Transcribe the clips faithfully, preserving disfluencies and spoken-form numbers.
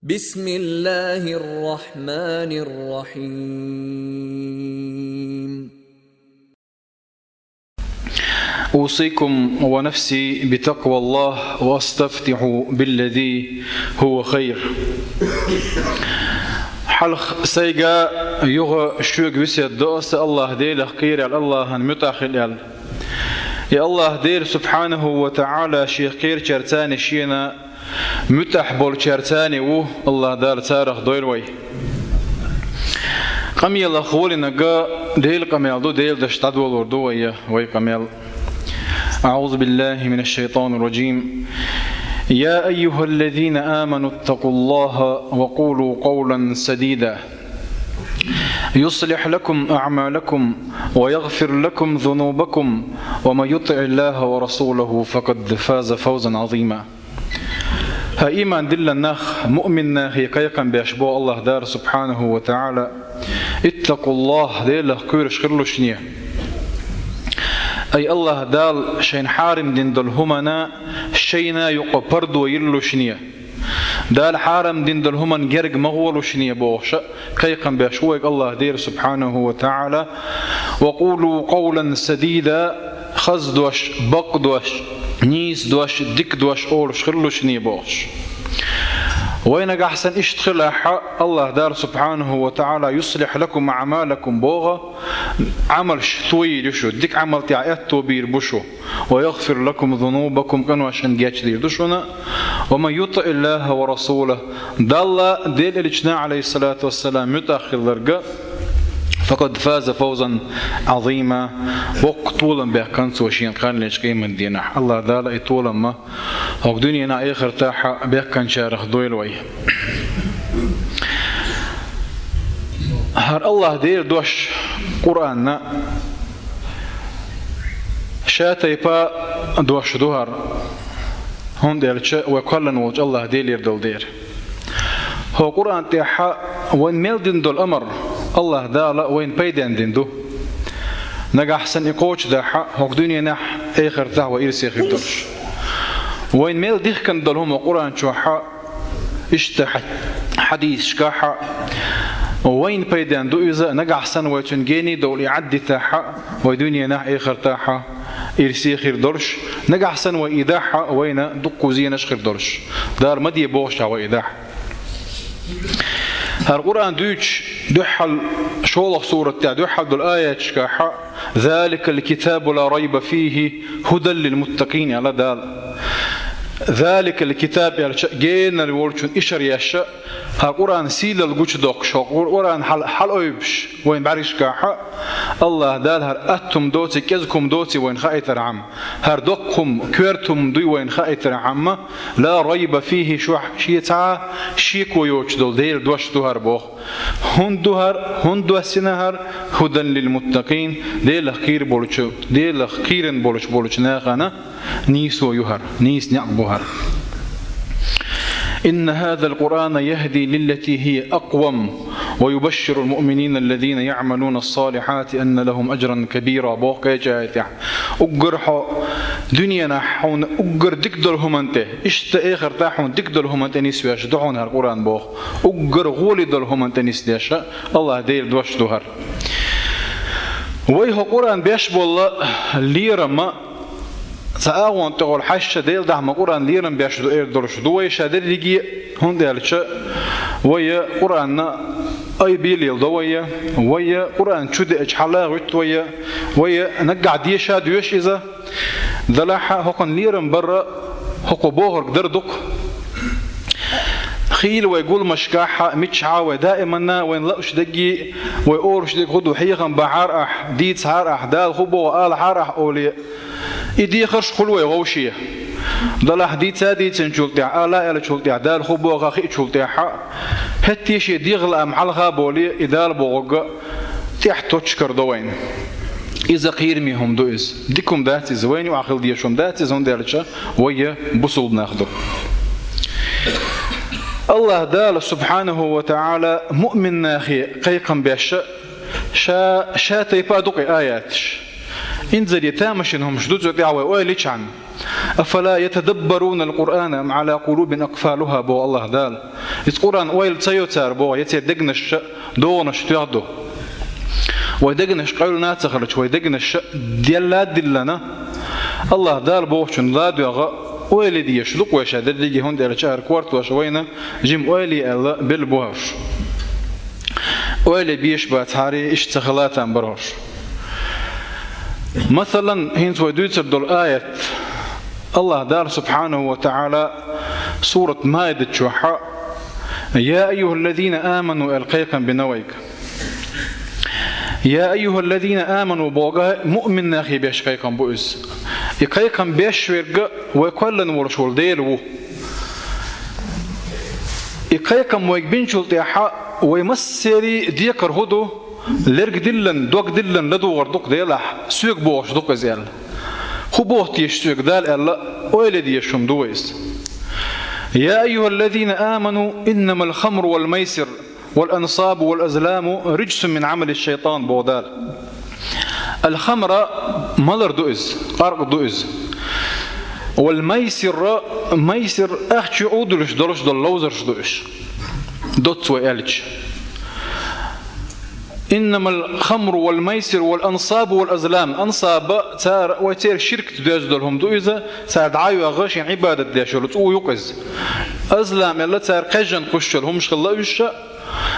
بسم الله الرحمن الرحيم. أوصيكم ونفسي بتقوى الله وأستفتح بالذي هو خير. Хьалха сайга, юха шуьга весет до аса, АллахӀ Делах кхера аьлла, АллахӀан муьтӀахь хила аьлла. И АллахӀ Дела субхьанаху ва таӀала шех кхерачаьрца а, шена муьтӀахь болчаьрца а ву, АллахӀ Дала царах дойла вай. Къамелах гӀолинарг Делан къамел ду, Делан дош дӀадолор ду вай, вай къамел. أعوذ بالله من الشيطان الرجيم. يا أيها الذين آمنوا اتقوا الله وقولوا قولا سديدا. يصلح لكم أعمالكم ويغفر لكم ذنوبكم ومن يطع الله ورسوله فقد فاز فوزا عظيما. ХӀай иман дилла нах, муъмин нахе кхайкхам беш бо АллахӀ Дала субхьанаху ва таӀала: اتقوا الله, Делах кхоьруш хилалаш шуна. Ай АллахӀ Дала шайна хьарам дина долу хӀуманна шайна юкъа пардо йиллалаш шуна. Дала хьарам дина долу хӀуманна герга ма гӀолалаш шуна бохуш, кхайкхам беш ву вайга АллахӀ Дела субхьанаху ва таӀала: وقولوا قولا سديدا, хаза дош, бакъ дош, нийса дош, дика дош олуш хилалаш шуна бохуш. Вай нагахь санна иштта хилахь, АллахӀ Дала субхьанаху ва таӀала: يصلح لكم أعمالكم боху, Ӏамалш тойийр ю шу, дика Ӏамал тӀехь аьтто бийр бу шу. ويغفر لكم ذنوبكم, къиношна гечдийр ду шуна. ومن يطع الله ورسوله, Далла, Делан Элчанна, عليه الصلاة والسلام, муьтӀахь хилларг, فقد فاز فوزا عظيما, боккха толам баьккхина цо шена кханлечу къематдийнахь. АллахӀ Дала и толам ма хӀокху дуьненахь, эхартахь баьккхинчарах дойла вай. ХӀара АллахӀ Делан дош Къуръанна ша тайпа дош ду хӀара, хӀунда аьлча вай кхоьллина волчу АллахӀ Делера долу дера. ХӀокху Къуръан тӀехь вайна мел дина долу амар АллахӀ Дала вайна пайденна дина ду. Нагахь санна и кхочушдахь, хӀокху дуьненахь, эхартахь вай ирсе хир долуш. Вайна мел дихкина долу хӀума Къуръан чохь, иштта хьа-, хьадисашкахь, вайна пайденна ду иза, нагахь санна вай цуьнан гений довла и Ӏаддитахь, вай дуьненахь, эхартахь ирсе хир долуш, нагахь санна вай и дахь, вайна дуккха зенаш хир долуш. Дала ма де бохуш вай и дахь. ХӀара Къуръан дуьйцуш дуьххьал, шолгӀа сурат тӀехь дуьххьал долу аяташкахь: ذلك الكتاب لا ريب فيه هدى للمتقين аьлла Дала. ذلك الكتاب аьлча, генара волчун ишар еш, хӀара Къуръан сийлалла гучудоккхуш, хӀокху Къуръан хьал-, хьалаойбуш вайн бӀаьргашкахь, АллахӀ Дала хӀара атта хӀума доций, кӀезиг хӀума доций вайна хаийтархьама, хӀара доккха хӀума, коьрта хӀума дуй вайна хаийтархьама, لا ريب فيه, шух шен цхьа а шеко йоцуш долу Делан дош ду хӀара боху. ХӀунда ду хӀара, хӀунда доссина хӀара? هدى للمتقين, Делах кхийр болчу, Делах кхийран болуш болчу нахана нийсо ю хӀара, нийса некъ бу хӀара. إن هذا القرآن يهدي للتي هي أقوم ويبشر المؤمنين الذين يعملون الصالحات أن لهم أجرا كبيرا боху кхечу аятехь. Уггар хьо дуьненахь хьуна уггар дика долу хӀуманна тӀе, иштта эхартахь хьуна дика долу хӀуманна тӀе нисвеш ду хьуна хӀара Къуръан боху. Уггар гӀоли долу хӀуманна тӀе нисдеш АллахӀ Делан дош ду хӀара. Вай хӀокху Къуръан беш болу лерам а, цхьа агӀонна тӀехула хьаьжча, Делан дуьхьа ма Къуръан лерам беш ду эр долуш ду вай ша дерриге а, хӀунда аьлча вай Къуръанна айбе леладо вай, вай Къуръан чу деача хьала гӀуьтту вай, вай наггахь деша а доьшу иза. Делахь а хӀокхуьнан лерам бар а, хӀокхо бохург дар дукха. Хийла вай гуламашкахь а, мичахь а вай даиманна вайна лууш дерриге а, вай олуш дерг хӀун ду, хьехам бахьара ахь, дийцахьара ахь, Дала хӀун боху алахьара ахь олий, и дехарш хуьлу вай вовшийн. Делахь дийца а дийцинчул тӀаьхьа, ала а аьллачул тӀаьхьа, Дала хӀун боху хиъчул тӀаьхьа, хӀетте шен дегӀан лаам хьалха а болий, и Дала бохург тӀехь тоттуш карадо вайна. Иза кхераме хӀума ду иза. Дика хӀума дац иза, вайна юкъахь хила дезаш хӀума дац иза, хӀунда аьлча вай бусулба нах ду. АллахӀ Дала субхьанаху ва таӀала муъмин нахе кхайкхам беш, ша, ша тайпа а ду-кх и аяташ. Инзаре тамашийна хӀумаш ду цу тӀехь вай ойла йичхьана. أفلا يتدبرون القرآن أم على قلوب أقفالها, боху Аллаха Дала. Иза Къуръан ойла ца йо цара, боху, я церан дегнаш а догӀанаш тоьхна ду. Вай дегнаш къевлина а ца хилча, вай дегнаш а делла а диллина, Аллаха Дала бохучун ладоьгӀна ойла дезаш ду-кх вай ша дерриге, хӀунда аьлча хӀара кортош вайна жима ойла е аьлла белла бу хӀорш. Ойла беш бац хӀара, иштта ца хила там бара хӀорш. Масалан, хӀинца вай дуьйцур долу аят, Аллаха Дала субхьанаху ва таӀала сурат Маида чохь «Я айюхаллазина аману» аьлла кхайкхам бина вайга. «Я айюхаллазина аману» бохург муъмин нахе беш кхайкхам бу иза. И кхайкхам беш верг вай кхоьллина волуш волу Дела ву. И кхайкхам вайга бинчул тӀаьхьа вай массеран декхар хӀун ду? Лерг диллина, дог диллина ладугӀур ду-кх Делахь, соьга бохуш ду-кх иза аьлла. ХӀун боху теша соьга Дала аьлла, ойла дезаш хӀума ду вай иза. «Я айюхаллазина аману, иннамал хамру вал майсир, вал ансабу вал азламу риджсун мин Ӏамали шайтан», боху Дала. Ал-хамра малар ду иза, къаркъа ду иза. Вал майсир, майсир ахча юкъа а дуьллуш долуш долу ловзарш ду уьш. Доцца вай аьлча. «Иннамал хамру вал майсир вал ансабу вал азлам». Ансаб, цара, вай церан ширкаца доьзна долу хӀума ду иза, цара дӀа а йоьгӀна шен Ӏибадат деш йолу цӀу ю-кх иза. Азлам аьлла, цара кхаьжжина кхуьссуш йолу хӀумаш хилла уьш а,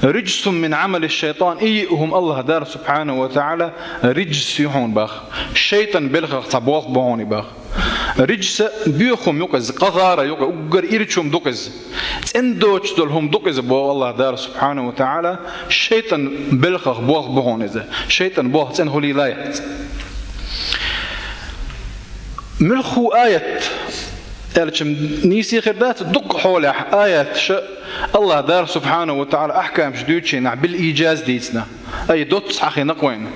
«риджсун мин Ӏамали шайтан», и йиъ хӀума Аллаха Дала субхьанаху ва таӀала риджс ю хьуна боху. ШайтӀан белхах цхьа болх бу хьуна и боху. Риджса боьха хӀума ю-кх иза, къагӀара ю-кх, уггар ирча хӀума ду-кх иза. ЦӀена доцуш долу хӀума ду-кх иза боху Аллаха Дала субхьанаху ва таӀала, шайтӀан белхах болх бу хьуна иза. ШайтӀан болх цӀена хуьлийла яц. Муьлхха аят аьлча нийса хир дац, дукха хьолехь аяташ Аллаха Дала субхьанаху ва таӀала ахькамаш дуьйцучу хенахь бил-ижаз дийцина. Ай, доцца хьахийна-кх вайна.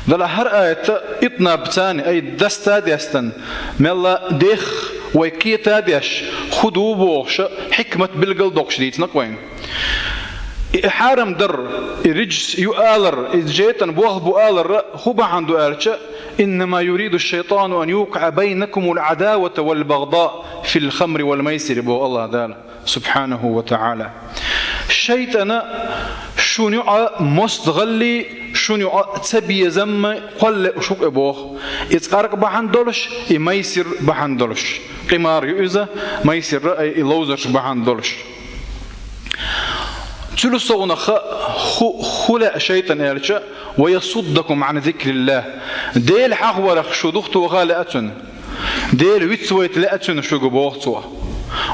Делахь хӀара аят итнаб цани, ай, даста а дестина, мелла дехха вай кхета а деш, хӀун ду бохуш, хьикмат билгал а доккхуш дийцина-кх вайна. И хьарам дар, и риджс ю алар, и шайтӀан болх бу алар хӀун бахьана ду аьлча, «Иннама юриду шайтану ан юкъиӀа байнакумул Ӏадавата вал багъдаа фил хамри вал майсири», боху Аллаха Дала субхьанаху ва таӀала. ШайтӀана шуна юкъа мостагӀаллий, шуна юкъа цабезаммай кхоллалуш ву-кх и боху. Иза къаркъа бахьана долуш, и майсир бахьана долуш. Къимар ю иза, майсир а, и ловзарш бахьана долуш. Цуьнан совнаха хӀу-, хӀун лаьа шайтӀана аьлча, «ва ясуддакум Ӏан зикриллахӀ». Дела хьахаварах шу духтоха лаьа цунна. Дела вицвайта лаьа цунна шуьга боху цо.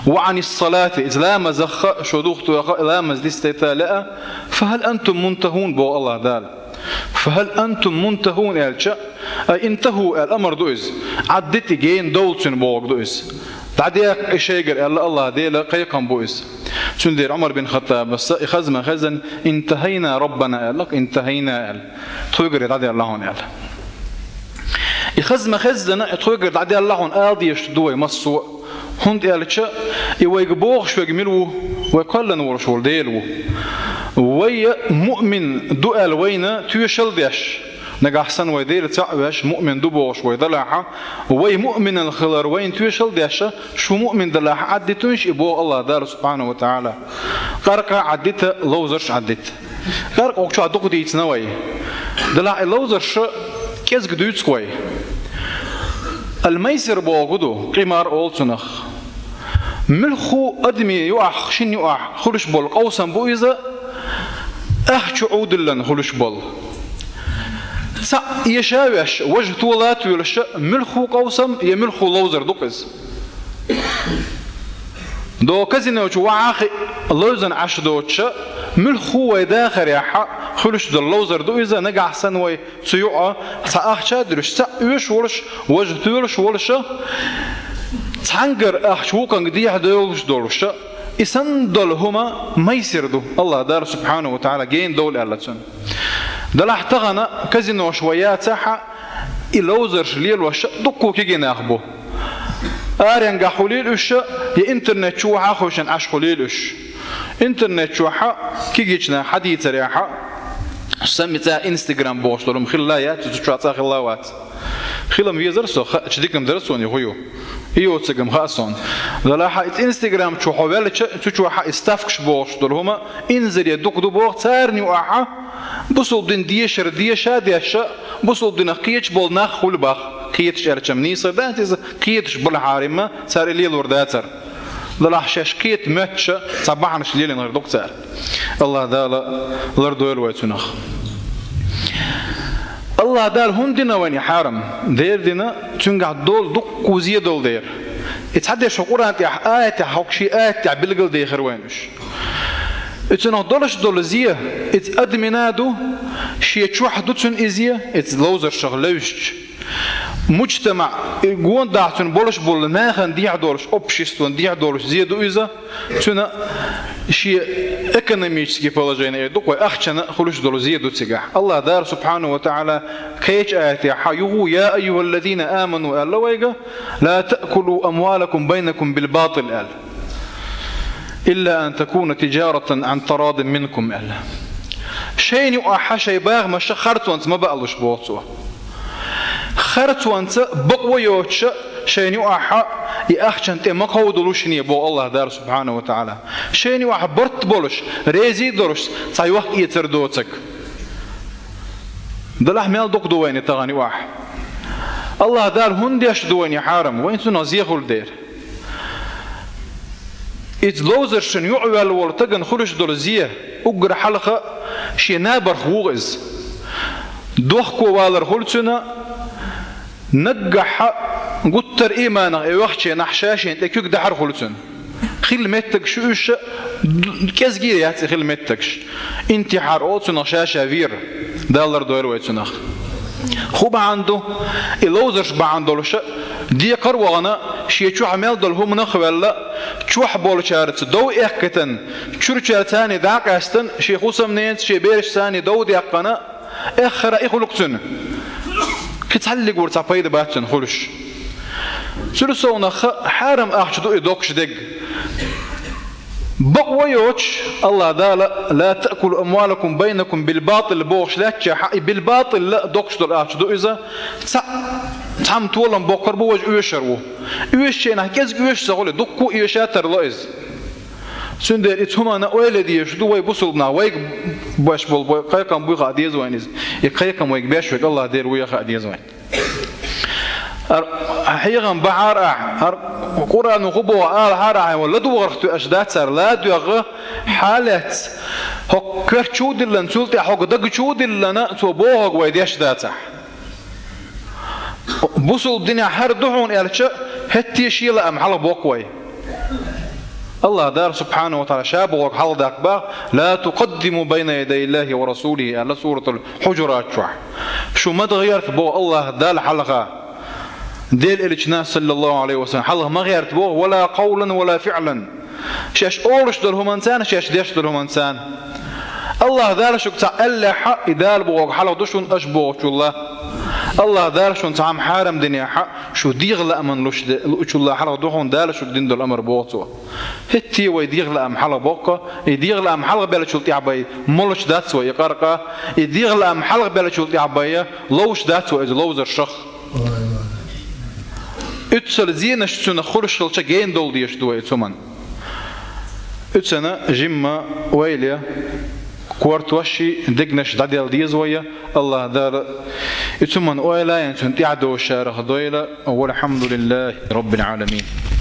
«Ва Ӏанис салати», иза ламазах шу духтоха, ламаз дистайта лаьа, «фахӀал антум мунтахӀун», боху Аллаха Дала. «ФахӀал антум мунтахӀун» аьлча, ай, «интахӀу» аьлла амар ду иза. Ӏаддита и, гена довла цуьнан бохург ду иза. ДӀадеккха и шайгара аьлла Аллаха Дела кхайкхам бу иза. Цундела Ӏумар бин ХаттӀабас и хаза ма-хеззина, «ИнтахӀайна, Раббана», аьлла, «интахӀайна» аьлла. Тхоьгара дӀаделла хьуна аьлла. И хаза ма-хеззина, и тхоьгара дӀаделла хьуна ала дезаш ду вай массо а. ХӀунда аьлча, и вайга бохуш верг мила ву, вай кхоьллина волуш волу Дела ву. Вай муъмин ду аьлла вайна тоьшалла деш, нагахь санна вай Дела цхьаъ веш, муъмин ду бохуш вай далахьа, вай муъминал хилар вайна тоьшалла деш, шу муъмин далахьа Ӏаддитуьйш и боху Аллаха Дала субхьанаху ва таӀала. Къаркъа Ӏаддита, ловзарш Ӏаддита. Къаркъа чохь дукха дийцина вай. Делахь и ловзарш кӀезиг дуьйцу-кх вай. Ал-майсир бохург ду, къимар олу цунах. Муьлхха адамийн юкъахь, шина юкъахь хуьлуш болу къовсам бу иза, ахча чу Ӏудиллина хуьлуш болу. Цхьаъ эша а веш, важа тола а тоьлуш, муьлхха къовсам я муьлхха ловзар ду-кх иза. До казино чу вахьа а хиъ, ловзана Ӏаш доцуша, муьлхха вай дахарехьа хуьлуш долу ловзар ду иза, нагахь санна вай цу юкъа цхьа ахча а дуьллуш, цхьаъ оьшуш волуш, важа тоьлуш волуша, цхьаьнгара ахча вукханга дехьа девлуш долуша, и санна долу хӀума майсир ду, Аллаха Дала субхьанаху ва таӀала гена довла аьлла цунна. Делахь тахана казинош вай яцахьа, и ловзарш лелоша дуккха кегий нах бу. Аренгахь хуьлийла уьш, я интернет чу вахьа а хевшина Ӏаш хуьлийла уьш. Интернет чохьа кегийчу наха хьадийцарехьа, самица Instagram бохуш долу хӀума хилла яц, цу чохь цкъа хилла вац. Хилам везар со, хаача дика-м дар сона, хӀу ю. И йоцург-м хаьа сона. Далахь, иза Instagram чу хьо ваьлча, цу чу хьа и ставкаш бохуш долу хӀума, инзаре дукха ду боху, царна юкъахь бусулба дин дешар деша а дешаш, бусулба динах кхеташ болу нах хуьлу боху. Кхеташ аьлча-м нийса дац иза, кхеташ балахьара-м цара и лелор дацара. Далахь, шаьш кхета моьттуш цхьа бахьанаш лелийна хир ду-кх цара. АллахӀ Дала лардойла вай цунах. АллахӀ Дала хӀунда дина вайна и хьарам? Дера дина, цуьнгахь долу дуккха зе долу дера. И цхьадерш хӀокху Къуръан тӀехь аятехь, хӀокху ши аят тӀехь билгалдехира вайна уьш. И цунах долуш долу зе, иза адамна ду, шен чохь ду цуьнан и зе, иза ловзаршах левзча. Муджтамаъ, и гондахь цуьнан болуш болу нахана дехьа долуш, обществона дехьа долуш зе ду иза, цуьнан шен экономический положение эр ду-кх вай, ахчана хуьлуш долу зе ду цигахь. АллахӀ Дала, субхьанаху ва таӀала, кхечу аятехь хьа юху: «Я айюхаллазина аману», аьлла вайга, «ла таъкулу амвалакум байнакум билбатил», аьлла. «Илла ан такуна тиджаратан ан тарадин минкум», аьлла. Шайна юкъахь шайн бахамаш харцонца ма баалуш, боху цо. Харцонца бакъо йоцуш шайна юкъахь и ахчанна тӀе ма кховдалуш шуна, боху АллахӀ Дала, субхьанаху ва таӀала. Шайна юкъахь барт болуш, реза долуш цхьа йохк-эцар доцург. Далахь, мел дукха ду вайна тахана юкъахь. АллахӀ Дала хӀунда деш ду вайна и хьарам? Вайна цунах зе хуьлу дера. Иза ловзаршна юкъаваьлла волу стагана хуьлуш долу зе уггар хьалха шен набарх вугӀу иза. Дохко валар хуьлу цуьнан, наггахь гуттар а ийманах и вахченахь ша шена тӀе куьг дахьар хуьлу цуьнан. Хилла меттигаш ю уьш, д-, кӀезиг а яц и хилла меттигаш. Интихьар олу цунах, ша-ша вер. Дала лардойла вай цунах. ХӀун бахьана ду? И ловзарш бахьана долуш, декхар а вахана, шен чохь мел долу хӀуманах а ваьлла, чохь болчаьрца дов эккхийтина, чуьрачаьрца царна дӀа а къаьстина, шен хӀусамненца, шен берашца царна дов даьккхина, эххара и хуьлу-кх цуьнан. Кхин цхьаллиг вара цхьа пайда бац цуьнан хуьлуш. Цуьнан совнаха хьарам ахча ду и доккхуш дерг. Бакъо йоцуш, АллахӀ Дала: «Ла таъкулу амвалакум байнакум билбатил», бохуш лаьттачехь, и билбатил доккхуш долу ахча ду иза, цхьаъ цхьамма толам боккхур бу, важа оьшур ву. Оьшучу хенахь кӀезиг оьшуш ца хуьлу, дуккха а оьша тарло иза. Цундела и цу хӀуманна ойла дезаш ду вай, бусулба нах, вайга беш болу кхайкхам буй хаа деза вайна иза. И кхайкхам вайга беш верг АллахӀ Дела вуй хаа деза вайна. ХӀара хьехам бахьара ахь, хӀара Къуръано хӀун боху алахьара ахь, вай ладогӀарх тоьаш дац цара, ладоьгӀа хьалаьцна, хӀокху коьрта чу а диллина, цул тӀаьхьа хӀокху дага чу а диллина, цо бохург вай деш дацахь. Бусулба динехь хӀара ду хьуна аьлча, хӀетте а шен лаам хьалха боккху вай. АллахӀ Дала, субхьанаху ва таӀала, ша бохург хьалха даккха боху: «Ла тукъаддиму байна ядай Аллахи ва расулихи», аьлла Суратул Хьуджурат чохь. Шу ма дан гӀерта, боху, АллахӀ Далла хьалха, Делан Элчанна, саллаллаху Ӏалайхи ва саллам, хьалха ма гӀерта, боху, «ва ла къавлан, ва ла фиӀлан». Шаьш олуш долу хӀуманца а, шаьш деш долу хӀуманца а. АллахӀ Дала шуьга цхьаъ аьллехь, и Дала бохург хьалха ду шуна аша бохучул а. АллахӀ Дала шуна цхьа хӀума хьарам динехь, шу дегӀан лааман луш де-, луучул а хьалха ду хьуна Дала шуьга дина долу амар, боху цо. ХӀетте а вай дегӀан лаам хьалха боккху, и дегӀан лаам хьалха баьллачул тӀаьхьа бай молуш дац вай и къаркъа, и дегӀан лаам хьалха баьллачул тӀаьхьа бай ловш дац вай иза ловзаршах. Уьццал зенаш цуьнах хуьлуш хилча, гена довла дезаш ду вай цу хӀуманна. Уьцана жимма ойла я, кортош а, дегнаш дӀадала деза вай, АллахӀ Дала и цу хӀуманна ойла а йина, цунна тӀаьхьадовшарах дойла. Валхьамдулиллахи Раббил Ӏаламин.